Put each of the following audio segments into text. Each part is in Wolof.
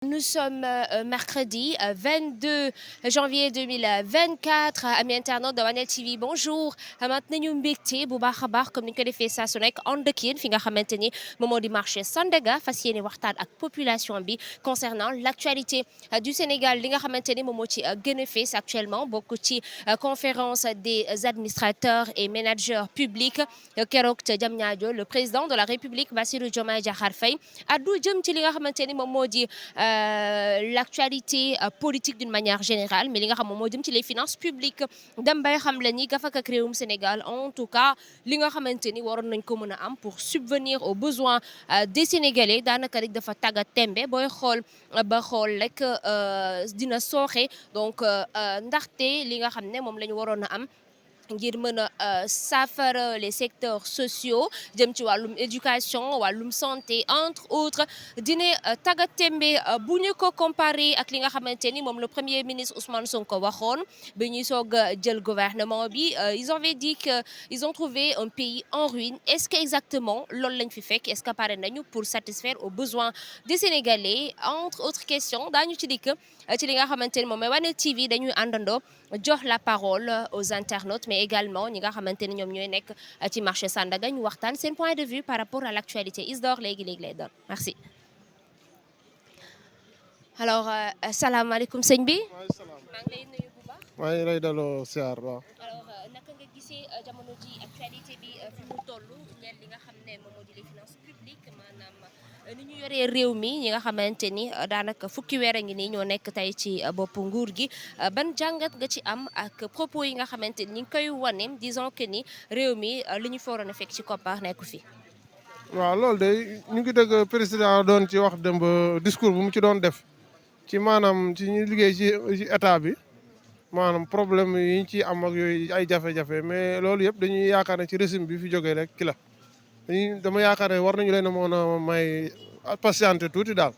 Nous sommes mercredi 22 janvier 2024 ami internaute de Wanel TV bonjour amat nañu mbégte bu baax a baax comme ni ñu ko defee saa su nekk ànd ak yéen fi nga xamante ni moom moo di marché Sandaga fas yéene waxtaan ak population bi concernant l'actualité du Sénégal li nga xamante ni moom moo ci gën a fees actuellement bokk ci conférence des administrateurs et managers publics keroog ca Diamniadio le président de la République Bassirou Diomaye Diakhar Faye addu jëm ci li nga xamante ni moom moo di l'actualité politique d'une manière générale mais li nga xam moom moo jëm ci les finances publiques dem bay xam la ni gafak ak réewum Sénégal en tout cas li nga xamante ni waroon nañ ko mën a am pour subvenir aux besoins des Sénégalais daanaka rek dafa tagga tembe booy xool ba xool rek dina sooxe donc ndaxte li nga xam ne moom la ñu waroon a am ngir mën a saafara les secteurs sociaux jëm ci wàllum éducation wàllum santé entre autres dina taggat tembe bu ñu ko comparé ak li nga xamante ni moom le premier ministre Ousmane Sonko waxoon bi ñuy soog a jël gouvernement bi ils avaient dit que ils ont trouvé un pays en ruine est-ce que exactement loolu lañ fi fekk est-ce que pare nañu pour satisfaire aux besoins des Sénégalais entre autres questions daañu ci dikk ci li nga xamante ni moom mooy Wanel TV dañuy àndandoo jox la parole aux internautes mais également ñi nga xamante ni ñoom ñooy nekk ci marché Sandaga ñu waxtaan seen point de vue par rapport à l'actualité Isdor léegi lay doon merci. alors salaamaaleykum sëñ bi. waaleykum salaam. maa ngi lay nuyu bu baax. maa ngi lay daloo siyaar waaw. alors naka nga gisee jamono ji actualité bi fi mu toll ñeel li nga xam ne moom moo di les finances publiques maanaam ni ñu yoree réew mi ñi nga xamante ni daanaka fukki weer a ngi nii ñoo nekk tey ci bopp nguur gi ban jàngat nga ci am ak propos yi nga xamante ni ñu ngi koy wane disons que ni réew mi li ñu fa waroon a fekk ci koppar nekku fi. waaw loolu de ñu ngi dëgg président doon ci wax démb discours bu mu ci doon def ci maanaam ci ñu liggéey ci état bi maanaam problème yi ñu ciy am ak yooyu ay jafe-jafe mais loolu yëpp dañuy yaakaar ne ci régime bi fi jógee rek ki la dama yaakaar ne war nañu leen a mën a may patienté tuuti daal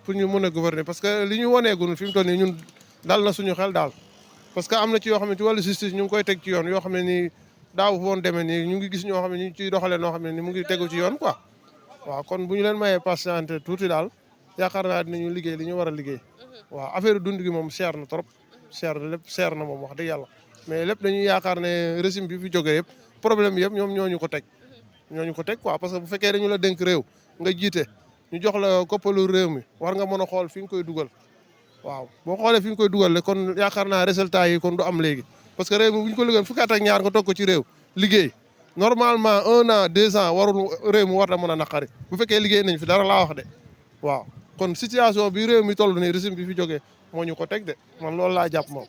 pour ñu mën a gouverner parce que li ñu waneegul fi mu toll nii ñun dal na suñu xel daal parce que am na ci yoo xam ne ci wàllu justice ñu ngi koy teg ci yoon yoo xam ne nii daaw woon demee nii ñu ngi gis ñoo xam ne ñu ngi ciy doxalee noo xam ne ni mu ngi tegu ci yoon quoi waaw kon bu ñu leen mayee patienté tuuti daal yaakaar naa dinañu liggéey li ñu war a liggéey waaw affaire dund gi moom cher na trop cher na lépp cher na moom wax dëgg yàlla mais lépp dañuy yaakaar ne régime bi fi jógee yëpp problème yëpp ñoom ñooñu ko teg quoi parce que bu fekkee dañu la dénk réew nga jiite ñu jox la koppalu réew mi war nga mën a xool fi nga koy dugal waaw boo xoolee fi nga koy dugal le kon yaakaar naa résultat yi kon du am léegi parce que réew mi bu ñu ko liggéey fukki at ak ñaar nga toog ko ci réew liggéey normalement 1 an 2 ans warul réew mi war na mën a naqari bu fekkee liggéey nañ fi dara laa wax de waaw kon situation bi réew mi toll nii régime bi fi jógee moo ñu ko teg de man loolu laa jàpp moom.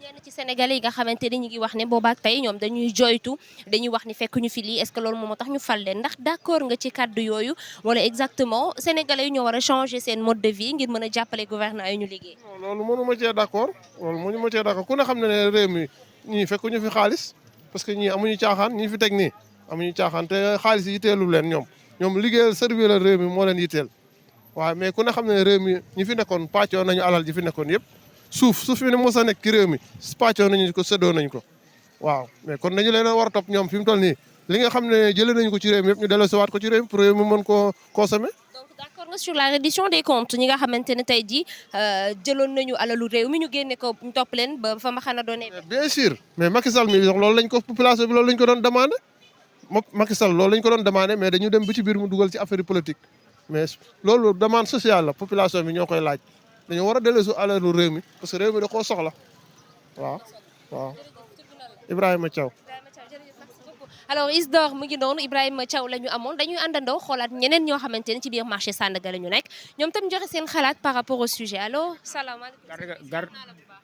ñenn ci Sénégalais yi nga xamante ni ñu ngi wax ne boobaak tey ñoom dañuy joytu dañuy wax ni fekk ñu fi lii est-ce que loolu moo tax ñu fal leen ndax d'accord nga ci kàddu yooyu wala exactement Sénégalais yi ñoo war a changer seen mode de vie ngir mën a jàppale gouvernement yi ñu liggéey. loolu mënu ma cee d'accord ku ne xam ne réew mi ñii fekk ñu fi xaalis parce que ñii amuñu caaxaan ñii fi teg nii amuñu caaxaan te xaalis yi yitteelu leen ñoom liggéeyal servir la réew mi moo leen yitteel waaw mais ku ne xam ne réew mi ñi fi nekkoon pàccoo nañu alal ji fi nekkoon yëpp suuf fi ne mos a nekk ci réew mi pàccoo nañu ko séddoo nañu ko waaw mais kon dañu leen war a topp ñoom fi mu toll nii li nga xam ne jëlee nañu ko ci réew mi yëpp ñu delloosiwaat ko ci réew mi pour réew mi mën koo consommer. donc d'accord nga sur la reddition des comptes ñi nga xamante ne tey jii jëloon nañu alalu réew mi ñu génne ko ñu topp leen ba fa ma xana doonee. bien sûr mais Macky Sall mi loolu lañ ko population bi loolu lañ ko doon demandé Macky Sall loolu lañ ko doon demandé mais dañu dem ba ci biir mu dugal ci affaire politique mais loolu demande sociale la population bi ñoo koy laaj dañoo war a dellusi alalu réew mi parce que réew mi da koo soxla waaw Ibrahima Thiaw. alors Isdor mu ngi noonu Ibrahima Thiaw la ñu amoon dañuy àndandoo xoolaat ñeneen ñoo xamante ne ci biir marché Sandaga la ñu nekk ñoom tam joxe seen xalaat par rapport au sujet allo salaamaaleykum.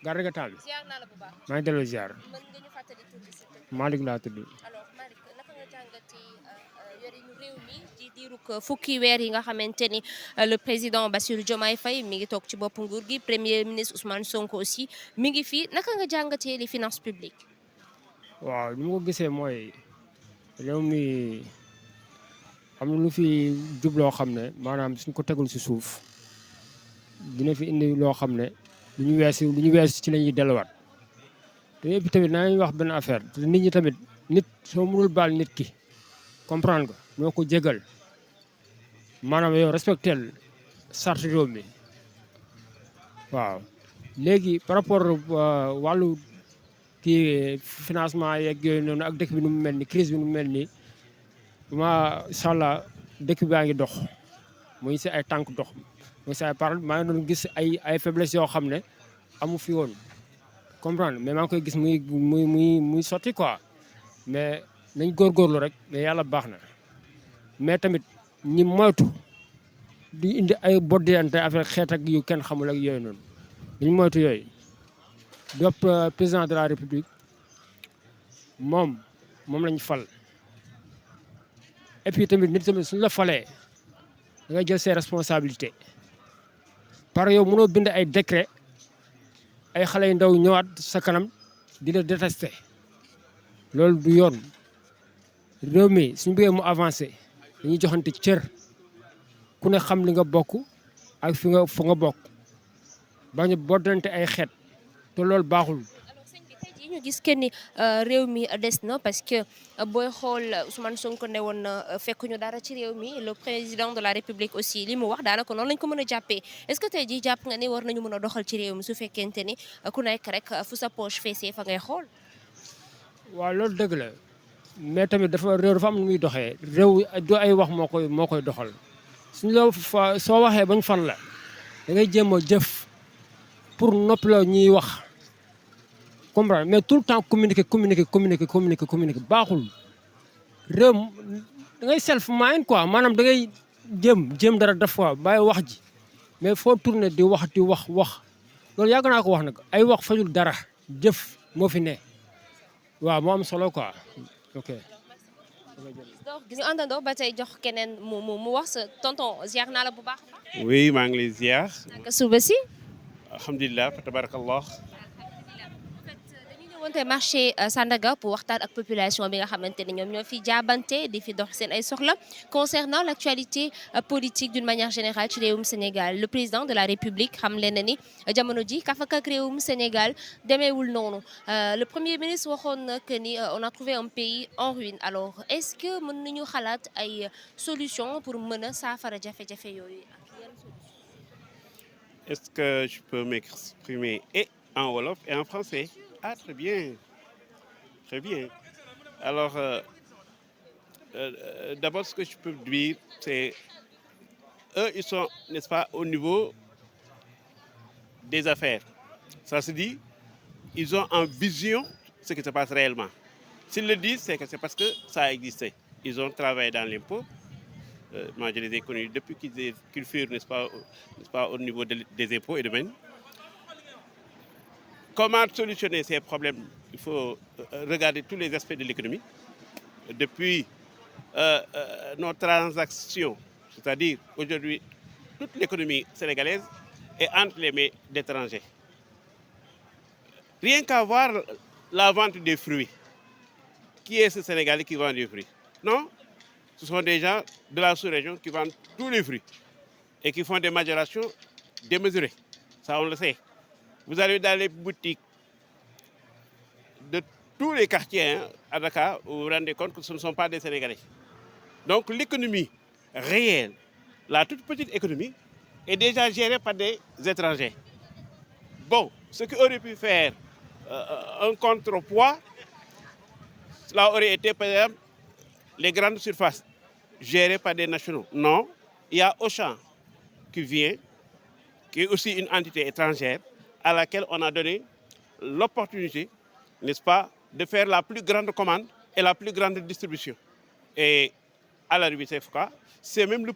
Garga Tall bi ziar naa la bu baax. maa ngi delloo ziar mën nga ñu fàttali tuuti si tur. Malick laa tudd. alors Malick naka nga jàngati yorinu réew mi ci diirug fukki weer yi nga xamante ni le président Bassirou Diomaye Faye mi ngi toog ci bopp nguur gi premier ministre Ousmane Sonko aussi mi ngi fii naka nga jàngatee les finances publiques. waaw li ma ko gisee mooy réew mi am na lu fi jubloo xam ne maanaam suñ ko tegul si suuf dina fi indi loo xam ne lu ñu weesu ci la ñuy delluwaat te yëpp tamit naa ñuy wax benn affaire te nit ñi tamit nit soo mënul baal nit ki comprendre nga moo ko jégal maanaam yow respectel charte réew mi waaw léegi par rapport wàllu kii financement yeeg yooyu noonu ak dëkk bi nu mu mel ni crise bi nu mu mel nii macha allah dëkk baa ngi dox muy si ay tànk dox muy si ay parole maa ngi doon gis ay faiblesse yoo xam ne amu fi woon comprendre mais maa ngi koy gis muy sotti quoi mais nañ góorgóorlu rek mais yàlla baax na mais tamit ñi moytu di indi ay boddiyante affaire xeet ak yu kenn xamul ak yooyu noonu dañ moytu yooyu dopp président de la république moom lañ fal et puis tamit nit tamit suñu la falee da ngay jël ses responsabilités par yow mënoo bind ay décret ay xale yu ndaw ñëwaat sa kanam di la détester loolu du yoon réew mi suñu bëggee mu avancé dañuy joxante cër ku ne xam li nga bokk ak fa nga bokk bañ a boddante ay xeet te loolu baaxul. alors sëñ bi tey jii ñu gis que ni réew mi des na parce que booy xool Ousmane Sonko ne woon na fekk ñu dara ci réew mi le président de la République aussi li mu wax daanaka noonu lañ ko mën a jàppee est-ce que tey jii jàpp nga ni war nañu mën a doxal ci réew mi su fekkente ni ku nekk rek fu sa poche feesee fa ngay xool. waaw loolu dëgg la mais tamit réew dafa am nu muy doxee réew du ay wax moo koy doxal suñu la fa soo waxee bañ fan la da ngay jéem a jëf pour noppi la ñuy wax comprendre mais tout le temps communiquer baaxul réew da ngay self mind quoi maanaam da ngay jéem dara def quoi bàyyi wax ji mais foo tourné di wax loolu yàgg naa ko wax nag ay wax fajul dara jëf moo fi ne waaw moo am solo quoi ok. donc ñu àndandoo ba tey jox keneen mu wax sa tonton ziar naa la bu baax a baax. oui maa ngi lay ziar. naka suba si. alhamdulilah fa tabarakallah. dañu ñëwoon tey marché Sandaga pour waxtaan ak population bi nga xamante ne ñoom ñoo fi jaabante di fi dox seen ay soxla concernant l' actualité politique d' une manière générale ci réewum Sénégal le président de la République xam leen na ni jamono ji kafak ak réewum Sénégal demeewul noonu le premier ministre waxoon na que ni on a trouvé un pays en ruine alors est ce que mën nañu xalaat ay solution pour mën a saafara jafe-jafe yooyu ak yan solution. est ce que je peux m'exprimer et en wolof et en français? Ah, très bien. Très bien. Alors, d'abord, ce que je peux dire, c'est eux, ils sont, n'est-ce pas, au niveau des affaires. Ça se dit, ils ont en vision ce qui se passe réellement. S'ils le disent, c'est que c'est parce que ça a existé. Ils ont travaillé dans l'impôt. Moi, je les ai connus depuis qu'ils furent, n'est-ce pas, au niveau des impôts et domaines. Comment solutionner ces problèmes? Il faut regarder tous les aspects de l'économie. Depuis nos transactions, c'est-à-dire aujourd'hui, toute l'économie sénégalaise est entre les mains d'étrangers. Rien qu'à voir la vente des fruits. Qui est ce Sénégalais qui vend des fruits? Non, ce sont des gens de la sous-région qui vendent tous les fruits et qui font des majorations démesurées. Ça, on le sait. Vous allez dans les boutiques de tous les quartiers à Dakar, vous vous rendez compte que ce ne sont pas des Sénégalais. Donc l'économie réelle, la toute petite économie, est déjà gérée par des étrangers. Bon, ce qui aurait pu faire un contrepoids, cela aurait été par exemple les grandes surfaces gérées par des nationaux. Non, il y a Auchan qui vient, qui est aussi une entité étrangère, à laquelle on a donné l'opportunité, n'est-ce pas, de faire la plus grande commande et la plus grande distribution. Et à la limite, c'est même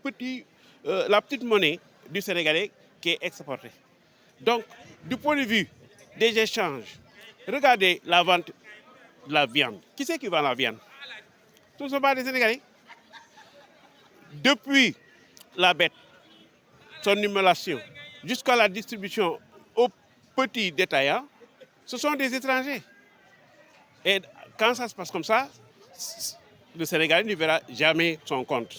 la petite monnaie du Sénégalais qui est exportée. Donc, du point de vue des échanges, regardez la vente de la viande. Qui c'est qui vend la viande? Ce ne sont pas des Sénégalais. Depuis la bête, son immolation, jusqu'à la distribution aux petits détaillants, ce sont des étrangers. Et quand ça se passe comme ça, le Sénégalais ne verra jamais son compte.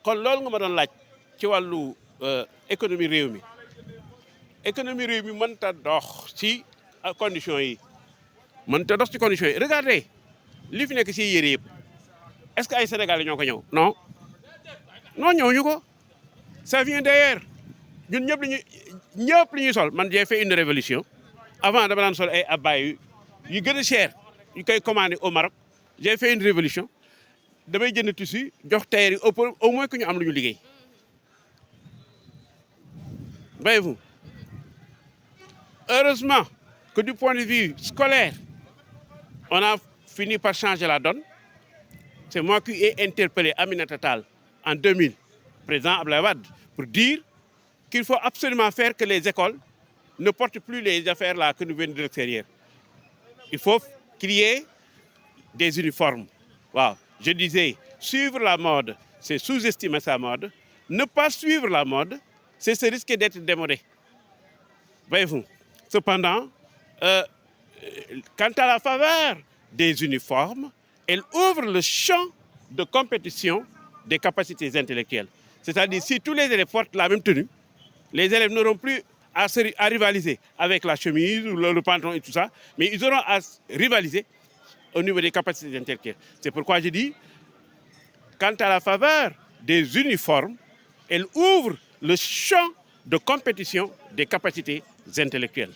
Kon loolu nga ma doon laaj ci wàllu économie réew mi mënta dox ci conditions yi regardez li fi nekk ci yére yëpp est-ce que ay Sénégalais ñoo ko ñëw? Non ñëwuñu ko. Ça vient d'ailleurs. ñun ñëpp li ñuy sol man j'ai fait une révolution avant dama daan sol ay abbaye yu gën a cher yu koy commandé au Maroc j'ai fait une révolution damay jënd tissu jox tailleur yi au moins que ñu am lu ñu liggéey voyez-vous. Heureusement que du point de vue scolaire on a fini par changer la donne. C'est moi qui ai interpellé Aminata Tall en 2000, président Abdoulaye Wade, pour dire qu'il faut absolument faire que les écoles ne portent plus les affaires là que nous venons de l'extérieur. Il faut qu'il y ait des uniformes. Wow. Je disais, suivre la mode, c'est sous-estimer sa mode. Ne pas suivre la mode, c'est se risquer d'être démodé. Voyez-vous. Cependant, quant à la faveur des uniformes, elle ouvre le champ de compétition des capacités intellectuelles. C'est-à-dire, si tous les élèves portent la même tenue, les élèves n'auront plus à rivaliser avec la chemise ou le pantalon et tout ça, mais ils auront à rivaliser au niveau des capacités intellectuelles. C'est pourquoi je dis, quant à la faveur des uniformes, elle ouvre le champ de compétition des capacités intellectuelles.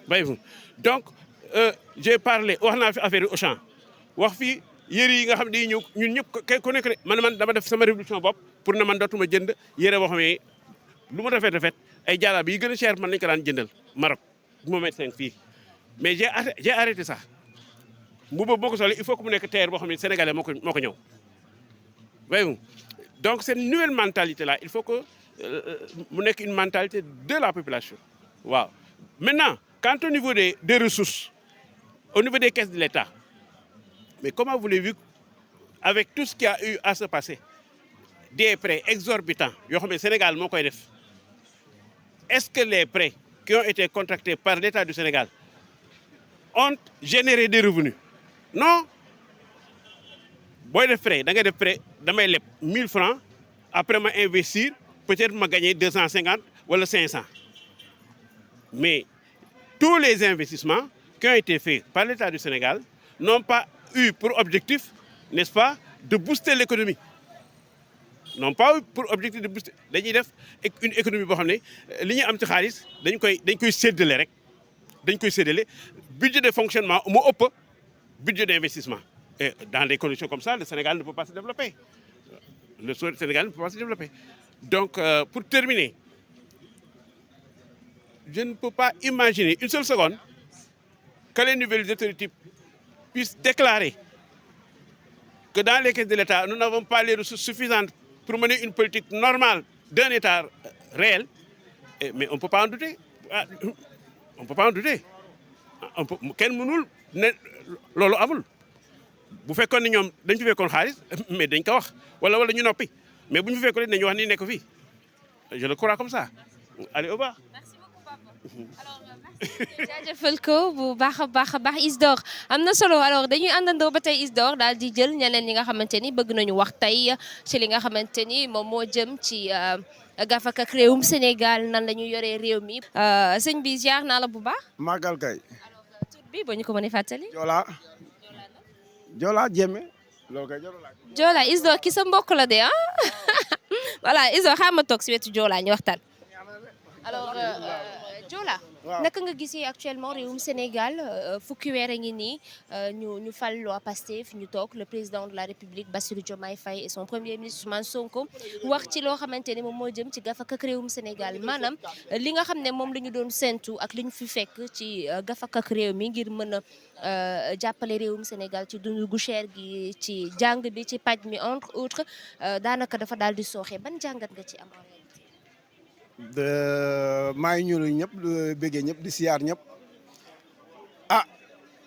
Voyez-vous. Donc, j'ai parlé, on a fait affaire au champ. wax fi yére yi nga xam ne ñëw ñun ñëpp ku nekk man dama def sama révolution bopp pour ne man dootuma jënd yére boo xam ne lu mu rafet ay jaalaab yi gën a cher man lañu ko daan jëndal Maroc bu ma médecin fii mais j'ai arrêté ça mu boobu boo ko solee il faut que mu nekk tailleur boo xam ne sénégalais moo ko ñëw voyez-vous. Donc cette nouvelle mentalité là il faut que mu nekk une mentalité de la population waaw. Maintenant quant au niveau des ressources au niveau des caisses de l'État. Mais comment voulez-vous, avec tout ce qui a eu à se passer, des prêts exorbitants, Sénégal, est-ce que les prêts qui ont été contractés par l'État du Sénégal ont généré des revenus? Non. Si des prêts, des prêts, 1000 francs, après m'investir, peut-être m'a gagné 250 ou 500. Mais tous les investissements qui ont été faits par l'État du Sénégal n'ont pas eu pour objectif, n'est-ce pas, de booster l'économie. Non pas eu pour objectif de booster. Dañuy def une économie boo xam ne li ñuy am ci xaalis dañ koy séddale rek dañ koy séddale budget de fonctionnement moo ëpp budget d'investissement. Et dans des conditions comme ça, le Sénégal ne peut pas se développer. Le Sénégal ne peut pas se développer. Donc, pour terminer, je ne peux pas imaginer une seule seconde que les nouvelles autorités puissent déclarer que dans les caisses de l'État, nous n'avons pas les ressources suffisantes pour mener une politique normale d'un État réel. Mais on ne peut pas en douter. On ne peut pas en douter. Kenn mënul ne loolu amul bu fekkoon ne ñoom dañ fi fekkoon xaalis mais dañ ko wax wala ñu noppi mais bu ñu fi fekkoon dañu wax ni nekk fii je le crois comme ça. Allez au revoir. Merci beaucoup papa. Alors merci jaajëfal ko bu baax a baax Isdor am na solo alors dañuy àndandoo ba tey Isdor daal di jël ñeneen ñi nga xamante ni bëgg nañu wax tey ci li nga xamante ni moom moo jëm ci gafaka ak réewum Sénégal nan la ñu yoree réew mi. Sëñ bi ziar naa la bu baax. Magal kay. alors tur bi ba ñu ko mënee fàttali. Joola Jéeme loolu kay Joola Isdor ki sa mbokk la de voilà Isdor xaaral ma toog si wetu Joola ñu waxtaan. alors Joola. waaw naka nga gisee actuellement réewum Sénégal fukki weer a ngi nii ñu fal waa Pastef ñu toog le président de la République Bassirou Diomaye Faye et son premier ministre Ousmane Sonko wax ci loo xamante ni moom moo jëm ci gafaka ak réewum Sénégal maanaam li nga xam ne moom la ñu doon séntu ak li ñu fi fekk ci gafaka ak réew mi ngir mën a jàppale réewum Sénégal ci dundu gu cher gi ci jàng bi ci paj mi entre autres daanaka dafa daal di sooxe ban jàngat nga ci am. maa ngi ñuul ñëpp di bëggee ñëpp di siyaar ñëpp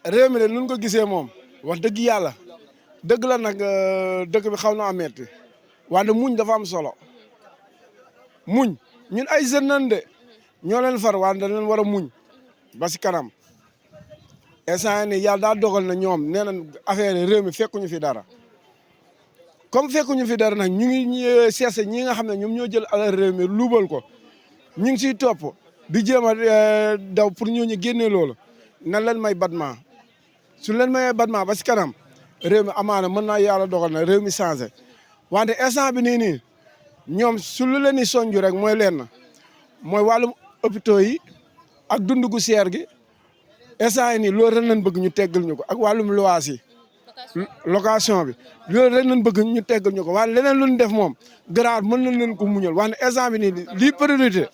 réew mi de nun ko gisee moom wax dëgg yàlla dëgg la nag dëkk bi xaw na am metti wante muñ dafa am solo muñ ñun ay jeunes nan de ñoo leen far wante dañ leen war a muñ ba si kanam instant ni yàlla daa dogal na ñoom nee nañ affaire réew mi fekkuñu fi dara comme fekkuñu fi dara nag ñu ngi seese ñi nga xam ne ñoom ñoo jël alal réew mi luubal ko ñu ngi siy topp di jéem a daw pour ñooñu génnee loolu nan leen may batma su leen mayee batma ba si kanam réew mi amaana mën naa yàlla dogal na réew mi changé wante instant bi nii ñoom su lu leen di sonju rek mooy leen mooy wàllum hôpitaux yi ak dund gu seer gi instant yii nii loolu rek lañ bëgg ñu teggal ñu ko ak wàllum luwaas yi location bi loolu rek lañ bëgg ñu teggal ñu ko waaye leneen lu ñu def moom garaar mën nañ leen ko muñal waaye instant bi nii lii priorité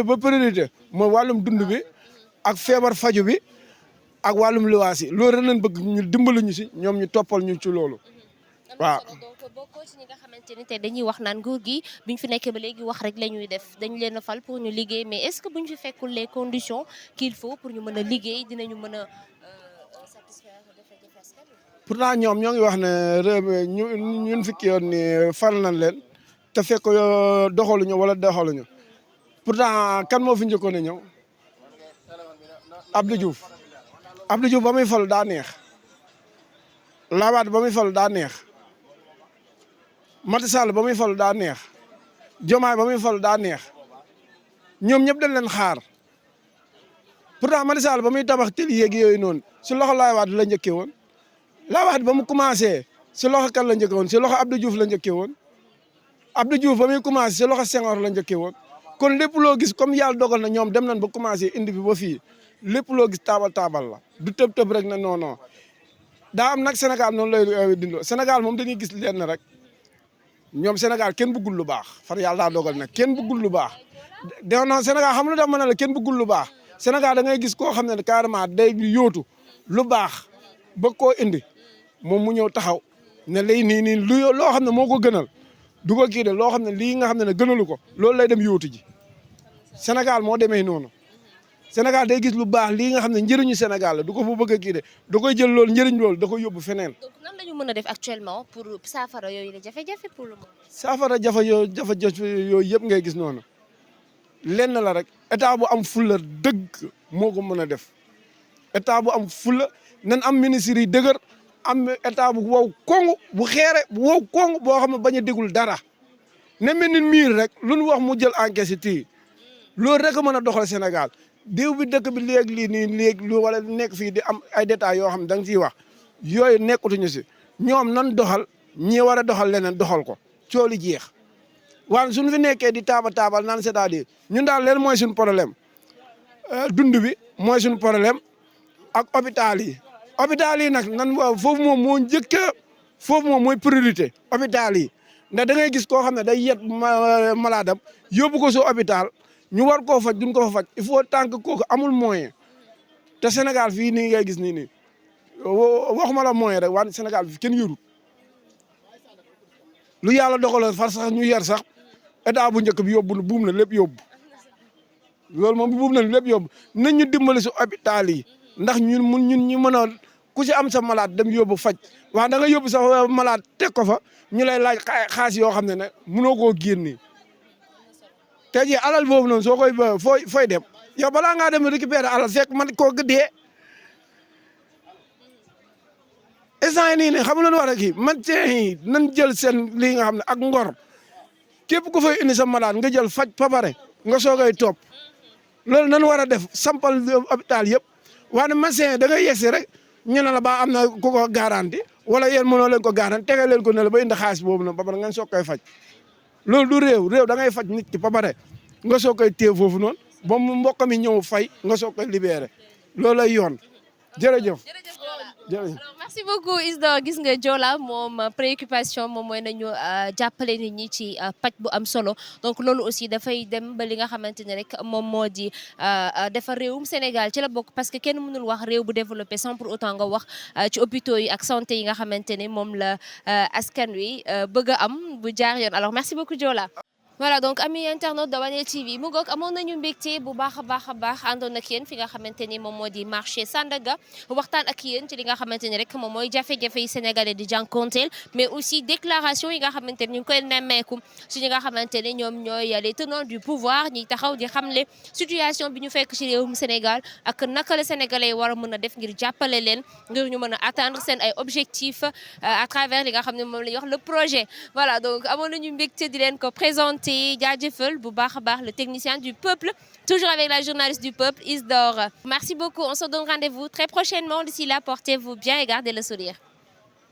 ba priorité mooy wàllum dund bi ak feebar faju bi ak wàllum luwaas yi loolu rek lañ bëgg ñu dimbali ñu si ñoom ñu toppal ñu ci loolu waaw. donc bokkoo ci ñi nga xamante ni te dañuy wax naan nguur gi biñ fi nekkee ba léegi wax rek la ñuy def dañu leen a fal pour ñu liggéey mais est-ce que buñ fi fekkul les conditions qu'il faut pour ñu mën a liggéey dinañu mën a satisfaire jafe-jafe askan wi. pourtant ñoom ñoo ngi wax ne réew mi ñun fikki yoon ni fal nañ leen te fekk doxaluñu wala doxaluñu pourtant kan moo fi njëkkoon a ñëw Abdou Diouf ba muy fal daa neex Labaat ba muy fal daa neex Macky Sall ba muy fal daa neex Diomaye ba muy fal daa neex ñoom ñëpp dañ leen xaar pourtant Macky Sall ba muy tabax tëli yeeg yooyu noonu si loxo Labaat la njëkkee woon Labaat ba mu commencé si loxo kan la njëkkee woon si loxo Abdou Diouf la njëkkee woon Abdou Diouf ba muy commencé si loxo Senghor la njëkkee woon kon lépp loo gis comme yàlla dogal na ñoom dem nañ ba commencé indi bi ba fii lépp loo gis taabal la du tëb rek na non daa am nag Sénégal noonu lay dindoo Sénégal moom dañuy gis lenn rek ñoom Sénégal kenn bëggul lu baax far yàlla daa dogal nag kenn bëggul lu baax non Sénégal xam lu tax ma ne la kenn bëggul lu baax Sénégal da ngay gis koo xam ne carrément day yóotu lu baax ba koo indi moom mu ñëw taxaw ne lay nii loo xam ne moo ko gënal du ko kii de loo xam ne lii nga xam ne gënalu ko loolu lay dem yóotu ji Sénégal moo demee noonu Sénégal day gis lu baax lii nga xam ne njëriñu Sénégal la du ko fa bëgg a kii de da koy jël loolu njëriñ loolu da koy yóbbu feneen. donc nan la ñu mën a def actuellement pour saafara yooyu la jafe-jafe pour le moment. saafara jafe-jafe yooyu yëpp ngay gis noonu lenn la rek état bu am fulla dëgg moo ko mën a def état bu am fulla nan am ministre yi dëgër am état bu wow koŋŋ bu xeere bu wow koŋŋ boo xam ne bañ a dégul dara ne mel ni miir rek lu nu wax mu jël encaisse tii loolu rek a mën a doxal Sénégal. diw bi dëkk bi léegi lii nii léegi lu wala nekk fii di am ay détails yoo xam ne da nga ciy wax yooyu nekkutuñu si ñoom nan doxal ñi war a doxal leneen doxal ko cooli jeex waaye suñu fi nekkee di taabal naan c'est-à-dire ñun daal leen mooy suñu problème dund bi mooy suñu problème ak hôpital yi nag nan foofu moom moo njëkk foofu moom mooy priorité hôpital yi ndax da ngay gis koo xam ne day yet malade am yóbbu ko soo hôpital ñu war koo faj duñ ko fa faj il faut tant que kooku amul moyen te Sénégal fii nii ngay gis nii waxuma la moyen rek waaye Sénégal fi kenn yorut lu yàlla dogaloon far sax ñu yar sax état bu njëkk bi yóbbu buum na lépp yóbbu loolu moom buum na lépp yóbbu nañ ñu dimbali si hôpital yi ndax ñun ñu mën a ku si am sa malade dem yóbbu faj waaye da nga yóbbu sa malade teg ko fa ñu lay laaj xaalis yoo xam ne ne mënoo koo génne. tey jii alal boobu noonu soo koy fooy dem yow balaa ngaa dem récupérer alal fekk man koo gëddee instant yii nii xam nga lu war a kii médecin yi nañ jël seen lii nga xam ne ak ngor képp ku fay indi sa malade nga jël faj ba pare nga soogay topp loolu nan war a def sampal hôpital yëpp waaye médecin da ngay yegsi rek ñu ne la ba am na ku ko garanti wala yéen mënoo leen ko garanti tegal leen ko ne la ba indi xaalis boobu noonu ba pare ngeen soog koy faj. loolu du réew da ngay faj nit ki ba pare nga soog koy téye foofu noonu ba mu mbokk mi ñëw fay nga soog koy libéré loolu lay yoon jërëjëf. alors merci beaucoup Isdor gis nga Joola moom préoccupation moom mooy nañu jàppale nit ñi ci paj bu am solo donc loolu aussi dafay dem ba li nga xamante ne rek moom moo di defar réewum Sénégal ci la bokk parce que kenn mënul wax réew bu développé sans pour autant nga wax ci hôpitaux yi ak santé yi nga xamante ne moom la askan wi bëgg a am bu jaar yoon alors merci beaucoup Joola. voilà donc ami internaute de Wanel TV mu ngoog amoon nañu mbégte bu baax a baax àndoon ak yéen fi nga xamante ni moom moo di marché Sandaga waxtaan ak yéen ci li nga xamante ni rek moom mooy jafe-jafe yi sénégalais di jànkonteel mais aussi déclaration yi nga xamante ni ñu ngi koy nemmeeku si ñi nga xamante ni ñoom ñooy les tenants du pouvoir ñi taxaw di xamle situation bi ñu fekk ci réewum Sénégal ak naka la sénégalais war a mën a def ngir jàppale leen ngir ñu mën a atteindre seen ay objectifs à travers li nga xam ne moom la ñuy wax le projet voilà donc amoon nañu mbégte di leen ko présenter jaajëfal bu baax a baax le technicien du peuple toujours avec la journaliste du peuple Isdor merci beaucoup on se donne rendez-vous très prochainement d'ici là portez-vous bien et gardez le sourire.